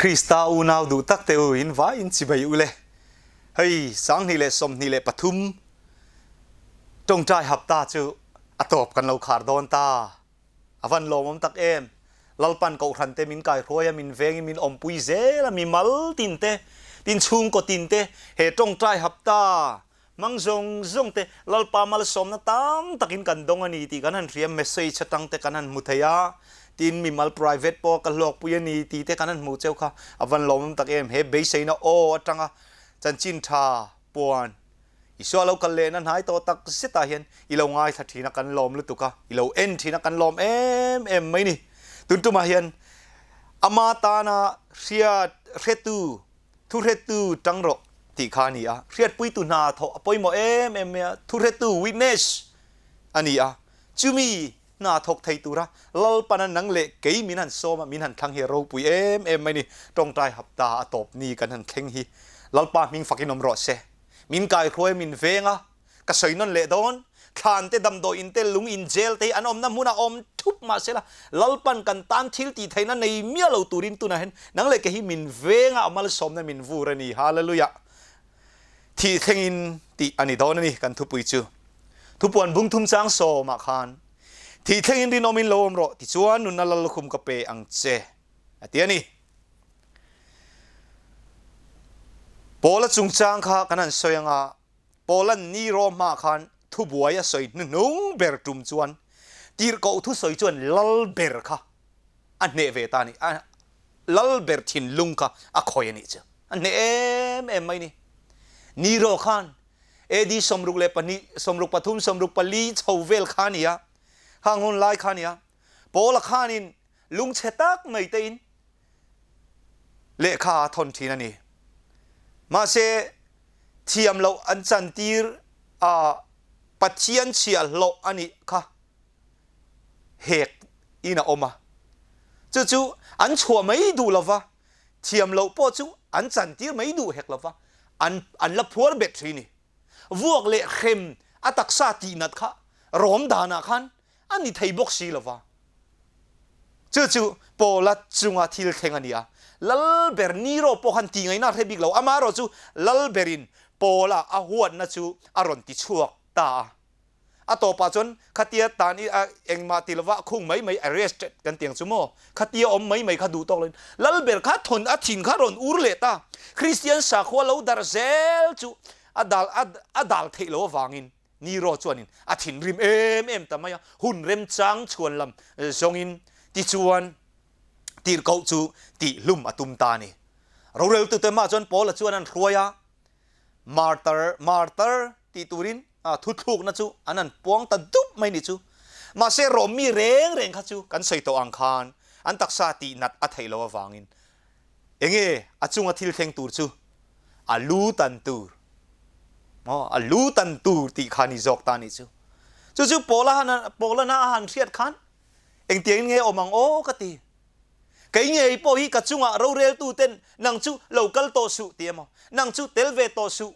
Krista unau duh tak te u in vai in chibai u le. Hei 2023 tawngtai hapta chu a tawp kan lo khar dawn ta. A van lawmawm tak em. Lalpan kohhran te min kaihruai a, min vengin min awmpui zel a, mi mal tin te, tin chhungkaw tin te he tawngtai hapta Hmang zawng zawng te Lalpa malsawmna tam takin kan dawng a ni tih kan han hria, message atang te kan han hmu thei a, tin mimal private pawh ka hlawkpui a ni tih te kan han hmuh cheu kha a van lawmawm tak em. He beiseina aw atanga chanchin tha puan Isua lo kal lehna hnai tawh tak zetah hian i lo ngaithla thin a kan lawm lutuk a, i lo en thin a kan lawm em em mai ni. Tun tumah hian ama tana hriat hretu Thuhretu tang rawh tih kha a ni a, hriatpuitu hna thawh a pawimawh em em mai a, thuhretu, witness, a ni a, chumi hna thawk thei tura Lalpana nang leh kei min han sawm a, min han thlang hi a ropui em em mai ni. Tawngtai hapta a tawp ni kan han thleng hi Lalpa hming fakin awm rawh se. Min kaihruai min veng a, Ka sawi nawn leh dawn, thlan te, damdawi in te, lung in jail te hi an awmna hmunah awm thup mahsela Lalpan kan tan thil tih theihna nei miah lo turin tunah hian nang leh kei hi min venga a malsawmna min vur a ni. Hallelujah! Thih thlengin tih a ni dawn a ni kan thupui chu. Thupuan bung thum chang sawmah khan Thih thlengin rinawmin lo awm rawh tichuan nunna Lallukhum ka pe ang che a ti a ni. Paula chungchang kha kan han sawi anga Poland ni rawh hma khan thubuai a sawi hnuhnung ber tum chuan tirhkoh thusawi chuan lal ber kha a hneh ve ta a ni. A lal ber thinlung kha a khawi a nih chu. A hneh em em mai ni. Ni rawh khan AD 62, 63, 64 chho vel kha a ni a, khang hun lai kha a ni a. Paula khanin lungchhe tak mai tein lehkha a thawn thin a ni. Mahse, thiam loh an chantir a Pathian chhiahhlawh a nih kha hek in a awm a. Chu chu an chhuah mai duh lova, thiam loh pawh chu an chantir mai duh hek lova, an an la phuar bet thin ni. Vuak leh hrem a taksa tihnat kha rawm danah khan a ni thei bawk si lova. Chu chu Paula chunga thil thleng a ni a. Lalber Nero pawh khan tih ngaihna a hre bik lo. Amaherawhchu Lalberin Paula a huatna chu a rawn ti chhuak ta a. A tawpah chuan khatia tan i a engmah ti lova a khung mai mai, arrested kan ti ang chu maw? Khatia awm mai mai kha duh tawk loin Lalber kha thawn a thin kha rawn ur leh ta. Kristian sakhua lo darh zel chu a dal a dal theih loh avangin Nero chuanin a thinrim em em ta mai a, hun remchang chhuan lam zawngin tichuan tirhkoh chu tihhlum a tum ta a ni. Roreltute mah chuan Paula chuan an hruai a, Martyr, martyr tih turin thuthlukna chu an han puang ta dup mai ni chu. Mahse Rom mi reng reng kha chu kan sawi tawh ang khan an taksa tihnat a theih loh avangin Enge a chunga thil thleng tur chu a lu tan tur maw a lu tan tur tih kha ni zawk ta nih chu. Chu chu Paula han Paula na a han hriat khan engtiangin nge awm ang aw ka ti. Kei ngei pawh hi ka chungah roreltu ten nang chu lo kal tawh suh ti emaw nang chu tel ve tawh suh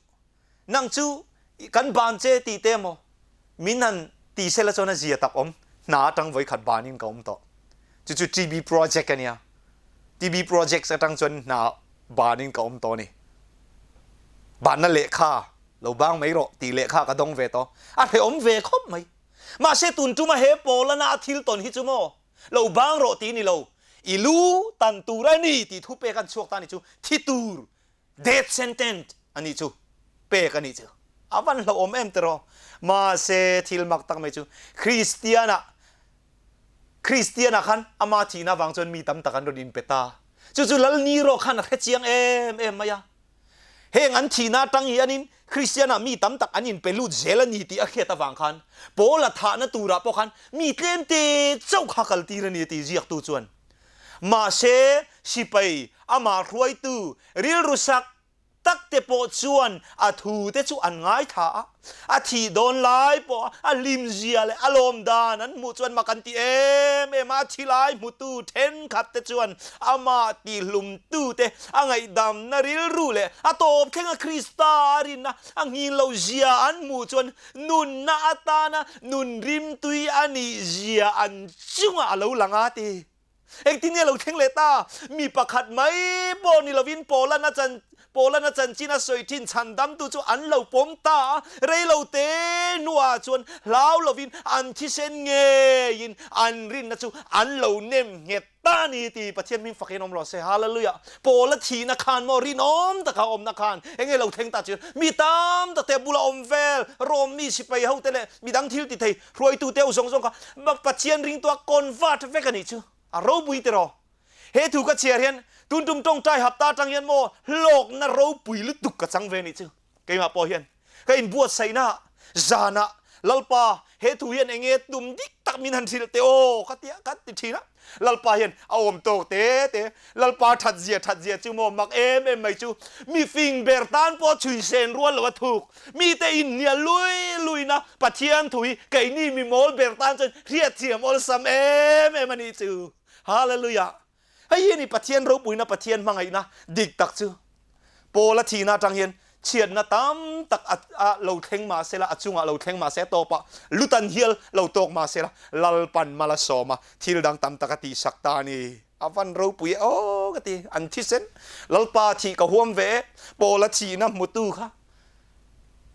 nang chu kan ban che tih te emaw min han ti sela chuan a zia tak awm hna atang vawikhat banin ka awm tawh. Chu chu TB project a nia. TB projects atang chuan hna banin ka awm tawh a ni. Banna lehkha lo bang mai rawh tih lehkha ka dawng ve tawh. A hrehawm ve khawp mai. Mahse tun tuma he Paulana a thil tawn hi chu maw lo bang rawh tih ni lo, i lu tan tur a ni tih thu pek an chhuak ta a ni chu thi tur Death sentence a nih chu pek a nih chu a van hlauhawm em tiraw. Mahse thil mak tak mai chu Kristian ah Kristian ah khan ama thihna avang chuan mi tam tak an rawn inpe ta. Chu chu Lal Nero khan a hre chiang em em mai a. Heng an thihna atang hianin Kristian ah mi tam tak an inpe lut zel a ni tih a hriat avang khan Paula thahna turah pawh khan mi tlemte chauh kha kaltir a ni a ti ziaktu chuan. Mahse, sipai, amah hruaitu, rilru sak tak te pawh chuan a thu te chu an ngaithla a. A thih dawn lai pawh a hlimzia leh a lawm dan an hmuh chuan mak an ti em em a. A thi lai hmutu thenkhat te chuan amah tihlumtu te a ngaihdamna rilru leh a tawp thlenga Krista a rinna a nghin lo zia an hmuh chuan nunna atana nun rimtui a nih zia an chungah a lo lang a ti. Engtin nge lo thleng leh ta? Mi pakhat mai pawh ni lovin Paulan a chan Paulan a chanchin a sawi thin chhandamtu chu an lo pawm ta a, rei lo te hnuah chuan hlau lovin an thisen ngeiin an rinna chu an lo nem nghet ta a ni ti Pathian hming fakin awm rawh se. Hallelujah! Paula thihna khan maw rinawm taka awmna khan enge lo thleng ta chuan mi tam tak te bula awm vel Rom mi sipai ho te leh midang thil ti thei hruaitu te ho zawng zawng kha Pathian ringtua convert vek a nih chu a ropui tiraw. He thu ka chhiar hian tun tum tawngtai hapta atang hian maw hlawkna ropui lutuk ka chang ve a nih chu. Keimah pawh hian ka inbuatsaihna zanah Lalpa he thu hian enge tum dik tak min han hrilh teh aw ka tia ka ti thin a. Lalpa hian a awm tawk te te Lalpa that zia that zia chu maw mak em em mai chu mi fing ber tan pawh chhui sen rual lo a thuk mite inhnial lui luina Pathian thu hi keini mi mawl ber tan chuan hriatthiam awlsam em em a nih chu. Hallelujah! Hei hi a ni Pathian ropuina, Pathian hmangaihna dik tak chu. Paul a thihna atang hian chhiatna tam tak a a lo thleng mah sela, a chungah lo thleng mah se, a tawpah lutan hial lo tawk mah sela, Lalpan mal a sawm a, thil dang tam tak a tihsak ta a ni. A van ropui e aw ka ti, an thisen. Lalpa thih ka huam ve e, Paul a thihna hmutu kha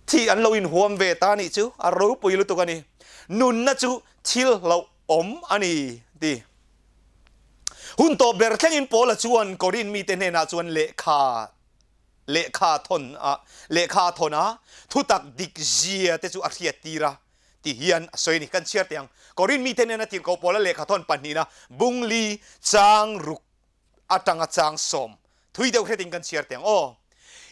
thih an lo inhuam ve ta a nih chu, a ropui lutuk a ni. Nunna chu thil hlauh awm a ni ti. Hun tawp ber thlengin Paula chuan Korin mite hnenah chuan lehkha lehkha thawn a lehkha a thawn a, thutak dik zia te chu a hriattir a ti hian a sawi a ni. Kan chhiar teh ang. Korin mite hnena tirhkoh Paula lehkha thawn pahnihna bungli chang ruk atanga chang sawm thui deuh hretin kan chhiar teh ang aw.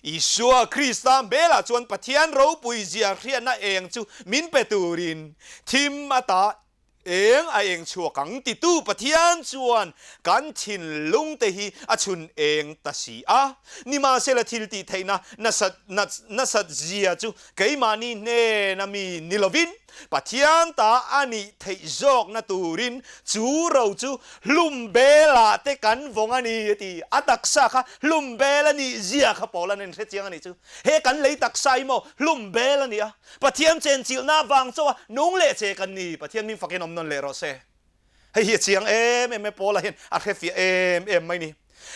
Isua Krista hmelah chuan Pathian ropui zia hriatna eng chu min pe turin thim ata eng a eng chhuak ang titu Pathian chuan kan thinlungte hi a chhun eng ta si a. Nimahsela thil tih theihna nasat nasat zia chu keimahni hnena mi ni lovin Pathian ta a nih theih zawkna turin chu ro chu hlum belah te kan vawng a ni a ti. A taksa kha hlum bel a nih zia kha Paul-a'n a inhre chiang a nih chu. He kan lei taksa hi maw hlum bel a ni a, Pathian chenchilhna vang chauha nung leh che kan ni. Pathian min fakin awm nawn leh rawh se. Hei hi a chiang em em e, Paula hian a hrefiah em em mai ni.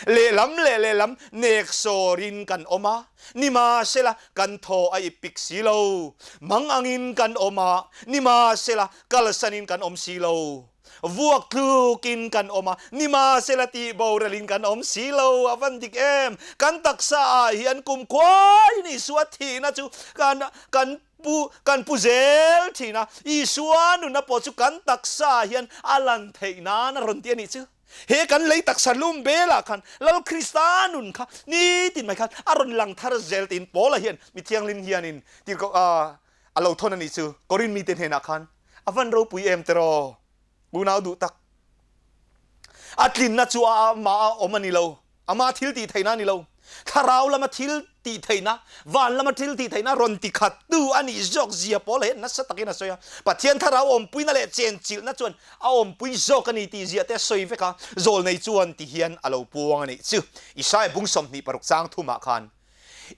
Lehlam leh lehlam nek sawrin kan awm a, nimahsela kan thaw a ip pik si lo. Mang angin kan awm a, nimahsela kalsanin kan awm si lo. Vuak tlukin kan awm a, nimahsela tih boralin kan awm si lo. A van dik em! Kan taksa ah hian kumkhuain Isua thihna chu kan kan Pu, kan pu zel thin a, Isua nunna pawh chu kan taksa ah hian a lan theih nan a rawn ti a nih chu. He kan lei taksa lum belah khan Lal Krista nun kha nitin mai khan a rawn lang thar zel tiin Paula hian mi thianghlim hianin tirhkoh a lo thawn a nih chu. Korin mite hnenah khan a van ropui em tiraw? Unau duh tak. A tlinna chu a amah a awm a ni lo. Ama thil tih theihna a ni lo. Thlarau lama thil tih theihna, van lama thil tih theihna rawn ti khattu a nih zawk zia pawl he nasa takin a sawi a. Pathian thlarau awmpuina leh chenchilhna chuan a awmpui zawk a ni tih zia te a sawi vek a. Zawlnei chuan ti hian a lo puang a nih chu. Isaiah bung 26 chang thumah khan,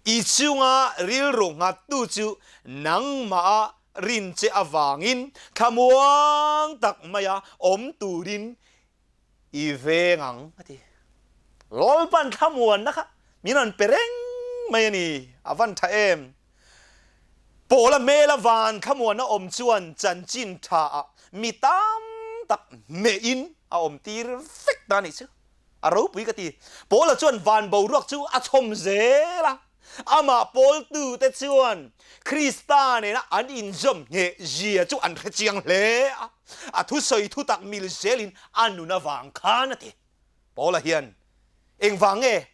I chunga rilru nghattu chu nangmah a rin che avangin thlamuang tak maia awm turin i veng ang a ti. Lalpan thlamuanna kha min rawn pe reng mai a ni, a van tha em? Paula hmela van thlamuanna awm chuan chanchin tha ah mi tam tak hnehin a awm tir vek ta a nih chu. A ropui ka ti. Paula chuan van boruak chu a chhawm zel a. Amah pawltute chuan Krista nena an inzawm ngheh zia chu an hre chiang hle a. A thusawi thutak mil zelin a nun avang khan a ti. Paula hian engvang nge?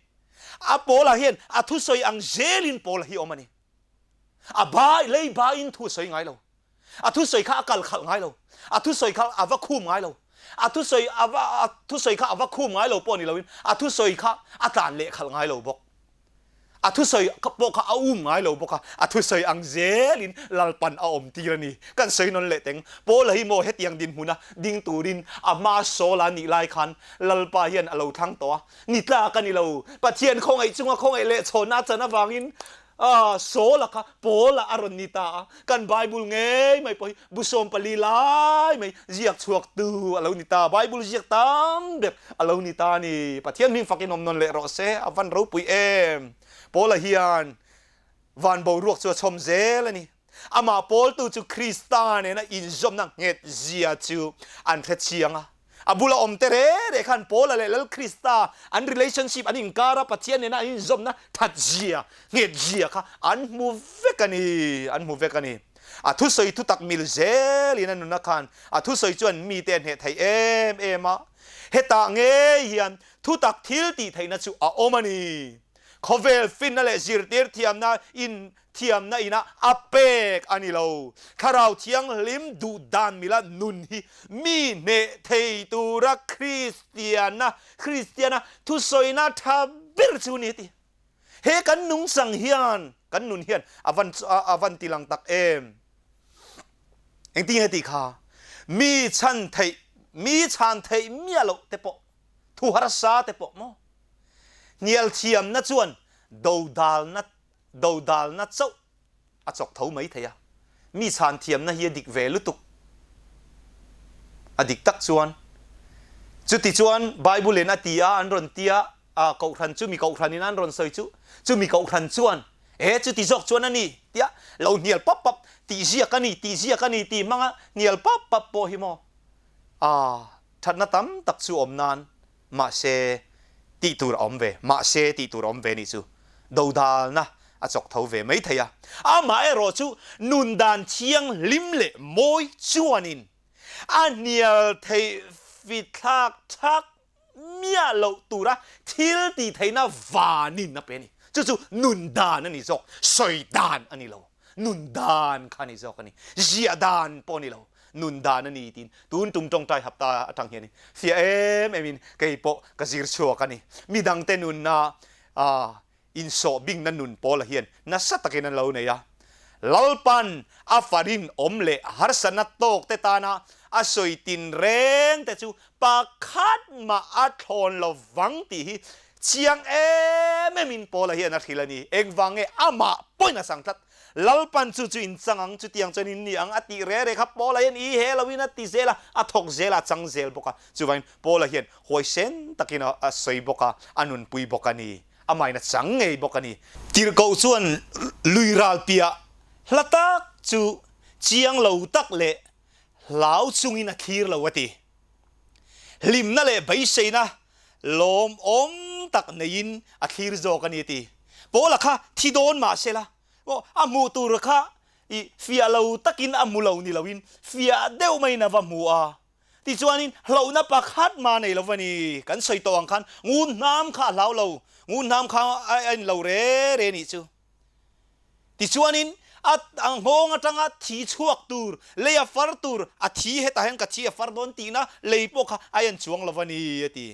A Paula hian a thusawi ang zelin Paula hi awm a ni. A ba lei bain thu a sawi ngai lo. A thusawi kha a kal khalh ngai lo. A thusawi kha a va khum ngai lo. A thusawi a va a thusawi kha a va khum ngai lo pawh ni loin a thusawi kha a tlan leh khalh ngai lo bawk. A thusawi pawh kha a um ngai lo bawk a, a thusawi ang zelin Lalpan a awm tir a ni. Kan sawi nawn leh teng. Paula hi maw hetiang dinhmuna ding turin a hma Saula nih lai khan Lalpa hian a lo thlang tawh a. Ni tlak a ni lo. Pathian khawngaih chunga khawngaih leh chhawnna a chan avangin. Saul-a kha Paul-a a rawn ni ta a, kan Bible ngei mai pawh hi bu 14 lai mai ziak chhuaktu a lo ni ta, Bible ziak tam ber a lo ni ta a ni. Pathian hming fakin awm nawn leh rawh se, a van ropui em! Paul-a hian van boruak chu a chhawm zel a ni. Amah pawltu chu Krista nena inzawmna nghet zia chu an hre chiang a. A bula awm te re re khan Paula leh Lal Krista an relationship, an inkar a Pathian nena an inzawmna that zia, nghet zia kha an hmu vek a ni, an hmu vek a ni. A thusawi thutak mil zelin a nuna khan a thusawi chuan mite a hneh thei em em a. Hetah ngei hian thutak thil tih theihna chu a awm a ni. Khawvel finna leh zirtir thiamna in thiamna ina a pek a ni lo. Thlarau Thianghlim duh dan mila nun hi mi hneh thei tura Kristiana, Kristiana thusawina tha ber chu ni a ti. He kan nungchang hian, kan nun hian a van a van ti lang tak em? Engtin nge tih kha? Mi chhan theih, mi chhan theih miah loh te pawh, thu harsa te pawh maw? Hnial thiamna chuan dodalna dodalna chauh a chawk tho mai thei a, mi chhan thiamna hi a dik ve lutuk. A dik tak chuan chuti chuan Bible in a ti a, an rawn tia a kohhran chu mi kohhran in an rawn sawi chu, chumi kohhran chuan e chuti zawk chuan a ni tia lo hnial pap pap tih ziak a ni tih ziak a ni tih hmanga hnial pap pap pawh hi maw a thatna tam tak chu awm nan Mahse, tih tur a awm ve, mahse tih tur a awm ve nih chu dodalna a chawk tho ve mai thei a. Amaherawh chu nun dan thianghlim leh mawi chuanin a hnial theih fithlak thak miah loh tura thil tih theihna vanin a pe a ni. Chu chu nun dan a ni zawk, sawi dan a ni lo. Nun dan kha a ni zawk a ni. Ziah dan pawh a ni lo. Nun dan a ni tiin tun tum tawngtai hapta atang hian fiah em em in kei pawh ka zir chhuak a ni. Midangte nunna insawh bingna nun pawla hian nasa takin an lo nei a. Lalpan a farin awm leh harsatna tawk te tana a sawi tin reng te chu pakhat mah a thlawn lo vang tih hi chiang em em in Paula hian a hrilh a ni. Engvang nge amah pawhin a sang tlat. Lalpan chu chu in chang ang, chutiang chuan in ni ang a tih re re kha Paula hian i he loin a ti zel a, a thawk zel a, a chang zel bawk a. Chuvangin Paula hian huaisen takin a sawi bawk a, a nunpui bawk a ni. Amahin a chang ngei bawk a ni. Tirhkoh chuan lui ral piah hla tak chu chiang lo tak leh hlau chungin a thlir lo a ti. Hlimna leh beiseina lawmawm tak neiin a thlir zawk a ni a ti. Paula kha thi dawn mah se la, a hmuh tur kha i fiah lo takin a hmu lo ni loin fiah deuh maiin a va hmu a. Tichuanin hlauhna pakhat mah nei lo va ni. Kan sawi tawh ang khan ngun hnam kha a hlau lo, ngun hnam kha a in lo re re nih chu. Tichuanin a nghawng atanga thi chhuak tur, lei a far tur, a thi hetah hian ka thi a far dawn tihna lei pawh kha a en chuang lo va ni a ti.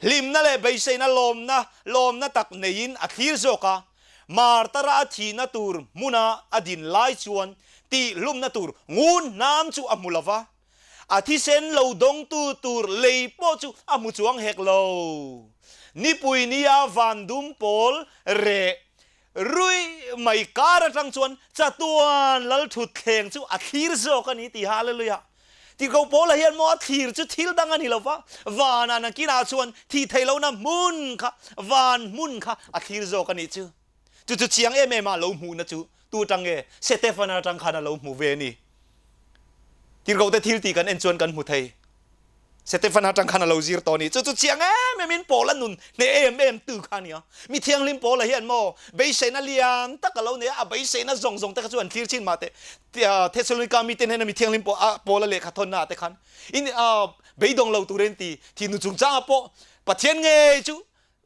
Hlimna leh beiseina lawmna, lawmna tak neiin a thlir zawk a, Martara a thihna tur hmuna a din lai chuan tihhlumna tur ngun hnam chu a hmu lo va, a thisen lo dawngtu tur lei pawh chu a hmu chuang hek lo. Nipui nia van dum pawl reh Ruih mai kar atang chuan chatuan Lalthutthleng chu a thlir zawk a ni tih Hallelujah! Tirhkoh Paula hian maw a thlir chu thil dang a ni lo va, vanah nakinah chuan thih theih lohna hmun kha, van hmun kha a thlir zawk a nih chu. Chu chu chiang em em a lo hmuhna chu tu atang nge? Setefana atang khan a lo hmu ve a ni. Tirhkohte thil tih kan en chuan kan hmu thei. Setefan atang khan a lo zir tawh a ni. Chu chu chiang em em in Paula nun hneh em em tu kha a nia. Mi thianghlim Paula hian maw beiseina lian tak a lo nei a, a beiseina zawng zawng te kha chu an thlir chin mah teh. Thessalonika mite hnena mi thianghlim Paula lehkha thawnna ah te khan in beidawng lo turin ti thihnu chungchangah pawh Pathian ngei chu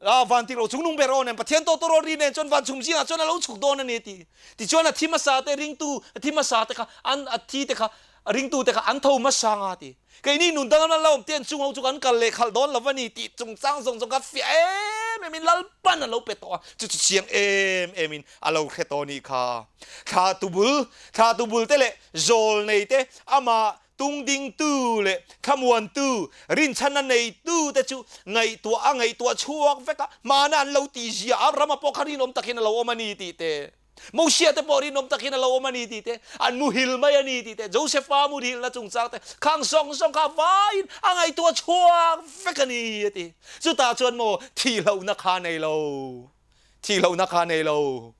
A van tih lo chung nung ber aw nen Pathian tawh tawrawl ri nen chuan van chhum zingah chuan a lo chhuk dawn a ni a ti. Tichuan a thi hmasa te ringtu a thi hmasa te kha an a thi te kha ringtu te kha an tho hmasa nga a ti. Keini nun danglam la awm te an chung ho chu kan kal leh khalh dawn lo a ni tih chungchang zawng zawng kha fiah em em in Lalpan a lo pe tawh a, chu chu chiang em em in a lo hre tawh a nih kha. Thla tubul thla tubul te leh zawl nei te amah Tungdingtu leh thlamuantu, rinchhanna neitu te chu ngaihtuah a ngaihtuah chhuak vek a, hmana an lo tihzia a, rama pawh kha rinawm takin a lo awm a ni tih te. Mosia te pawh rinawm takin a lo awm a ni tih te, an muhil mai a ni tih te, Josefa muhilna chungchang te, khang zawng zawng kha vaiin a ngaihtuah chhuak vek a ni a ti. Chutah chuan maw thihlohna kha a nei lo, thihlohna kha a nei lo.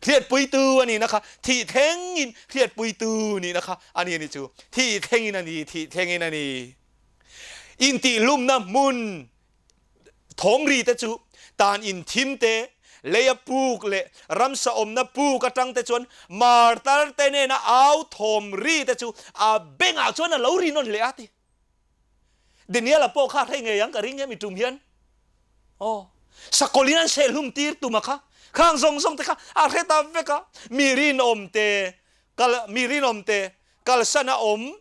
Hriatpuitu a nihna kha thih thlengin hriatpuitu nihna kha a ni a ni chu. Thih thlengin a ni, thih thlengin a ni. Intihlumna hmun Thawmri te chu tan in thim te, leia puk leh ramsa awmna puk atang te chuan martar te nena au thawmri te chu a bengah chuan a lo ri nawn leh a ti. Daniel-a pawh kha hrei ngei ang ka ring em i tum hian. Aw, sakawlin an sehhlum tir tum a kha, khang zawng zawng te kha a hre ta vek a, mi rinawm te kal mi rinawm te kalsan a awm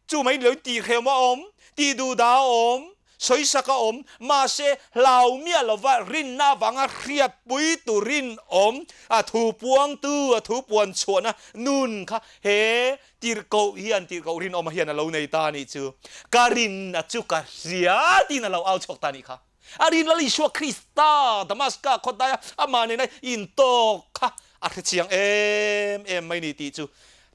Chu mai lo in tihhrem a awm, tihduhdah a awm, sawisak a awm, mahse hlau miah lova rinna avanga hriatpui turin awm, a thu puangtu, a thu puan chhuahna nun kha he tirhkoh hian, tirhkoh rinawma hian a lo nei ta a nih chu. Ka rinna chu ka hria tiin a lo au chhuak ta a nih kha. A rin Lal Isua Krista Damaska khawdaia amah nena intawk kha a hrechiang em em mai ni tih chu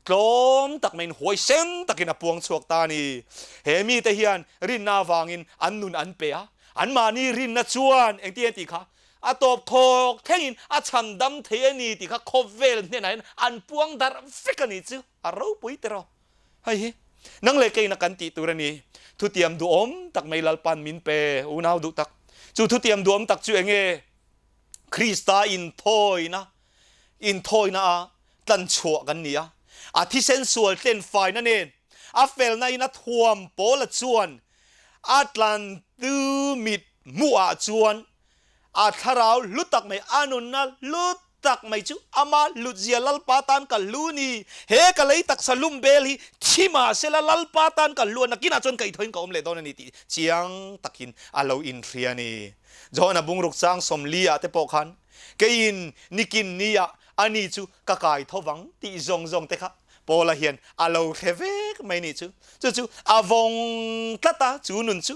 tlawm tak maiin huaisen takin a puang chhuak ta a ni. He mite hian rinna avangin an nun an pe a, anmahni rinna chuan engtin nge tih kha a tawp thawk thlengin a chhandam thei a ni tih kha khawvel hnenah hian an puang darh vek a nih chu a ropui tiraw. Hei hi nang leh keina kan tih tur a ni. Thutiam duhawm tak mai Lalpan min pe, unau duh tak. Chu thutiam duhawm tak chu enge? Krista inthawina, inthawina a tlanchhuah kan ni a. A thisen sual tlen faina nen, a felna in a thuam Paula chuan a tlantu mit hmuhah chuan A thlarau hlu tak mai, a nunna hlu tak mai chu ama hlutzia Lalpa tan ka hlu ni. He ka lei taksa lum bel hi thi mahsela Lalpa tan ka hlu a, nakinah chuan ka ithawiin ka awm leh dawn a ni tih chiang takin a lo inhria a ni. Johana bungruk chang 40 ah te pawh khan keiin nikin nia ani chu ka kai tho vang tih zawng zawng te kha Paula hian a lo hre vek mai ni chu. Chu chu a vawng tlat a chu nun chu.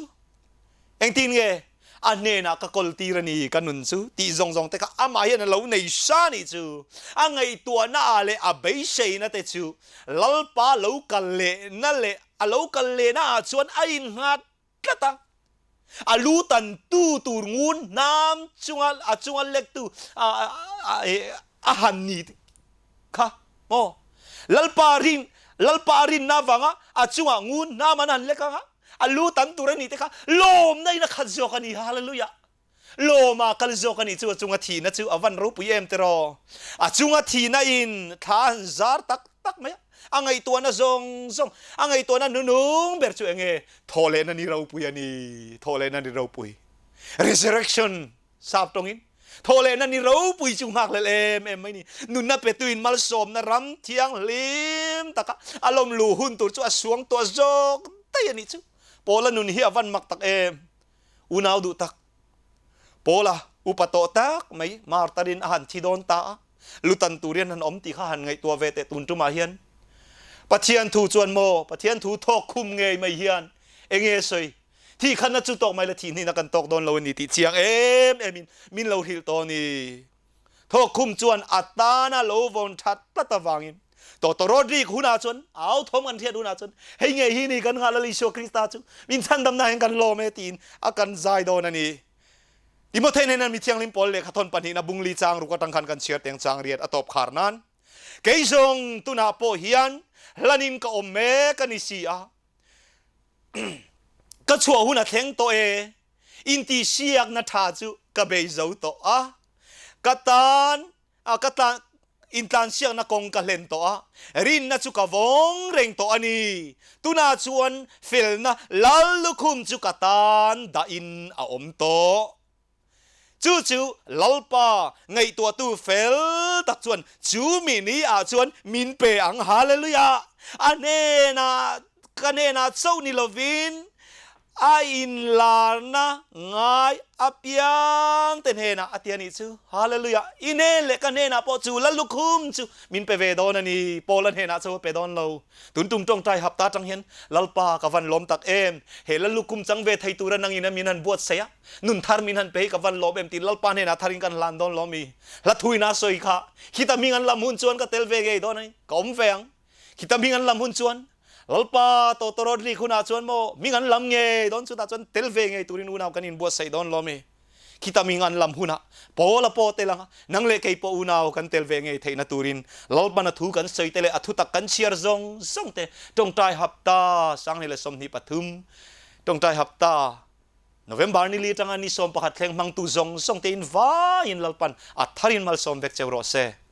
Engtin nge a hnenah ka kawl tir a ni ka nun chu tih zawng zawng te kha amah hian a lo nei sa nih chu. A ngaihtuahna ah leh a beiseina te chu Lalpa lo kal lehna leh a lo kal lehna ah chuan a innghat tlat a. A lu tan tu tur ngun hnam chunga a chunga lektu a han ni kha maw? Lalpa rin Lalpa a rinna avanga a chungah ngun hnam an han lek anga a lu tan tur a nih te kha lawmna in a khat zawk a ni. Hallelujah! Lawma kal zawk a nih chu a chunga thihna chu a van ropui em tiraw? A chunga thihna in thla a han zar tak tak mai a, a ngaihtuahna zawng zawng, a ngaihtuahna hnunung ber chu enge? Thawhlehna ni ropui a ni, thawhlehna ni ropui. Resurrection! Sap tawngin, Thawhlehna ni ropui chu nghakhlelh em em mai ni. Nunna petuin malsawmna ram thianghlim taka a lawm luh hun tur chu a suang tuah zawk daih a nih chu. Paula nun hi a van mak tak em? Unau duh tak. Paula upa tawh tak mai martarin a han thi dawn ta a, lutan tur hian han awm tih kha han ngaihtuah ve teh tun tumah hian. Pathian thu chuan maw, Pathian thu thawk khum ngei mai hian enge sawi? Thi khan a chu tawk mai la thi hnihna kan tawk dawn lo a ni tih chiang em em in min lo hrilh tawh a ni. Thawkkhum chuan a tana lo vawn that tlat avangin Tawtaw Rodrik hunah chuan au thawm kan hriat hunah chuan hei ngei hi ni kan nghah Lal Isua Krista chu min chhandamna hian kan lawm e tiin a kan zai dawn a ni. Timothea hnena mi thianghlim pawl lehkha thawn pahnihna bungli chang ruk atang khan kan chhiar teng chang riat a tawp khar nan kei zawng tunah pawh hian hlanin ka awm mek a ni si a. Ka chhuah hun a thleng tawh e, intihsiakna tha chu ka bei zo tawh a, ka tan ka tlan intlansiakna kawng ka hlen tawh a, rinna chu ka vawng reng tawh a ni. Tunah chuan felna lal lukhum chu ka tan dahin a awm tawh. Chu chu Lalpa ngaihtuahtu fel tak chuan chu mi ni ah chuan min pe ang. Hallelujah! A hnenah, ka hnenah chauh ni lovin. A inlarna ngai apiang te hnenah a ti a nih chu. Hallelujah! I hnen leh ka hnenah pawh chu la lukhum chu min pe ve dawn a ni. Paula hnenah chu a pe dawn lo. Tun tum tawngtai hapta atang hian Lalpa ka van lawm tak em! He la lukhum chang ve thei tura nangin a min han buatsaih a, nun thar min han pe hi ka van lawm em tiin Lalpa hnenah tharin kan hlan dawn lo mi? Hla thuin a sawi kha, Khita hming an lam hun chuan ka tel ve ngei dawn a ni, ka awm ve ang. Khita hming an lam hun chuan Lalpa tawtawrawt rik hunah chuan maw hming an lam ngei dawn chutah chuan tel ve ngei turin unau kan inbuatsaih dawn lo mi? Khita hming an lam hunah Paula pawh tel anga nang leh kei pawh unau kan tel ve ngei theihna turin Lalpan a thu kan sawi te leh a thutak kan chhiar zawng zawng te tawngtai hapta 2023 tawngtai hapta November ni li atanga ni 11 thleng hmangtu zawng zawng te in vaiin Lalpan a tharin malsawm vek cheu rawh se.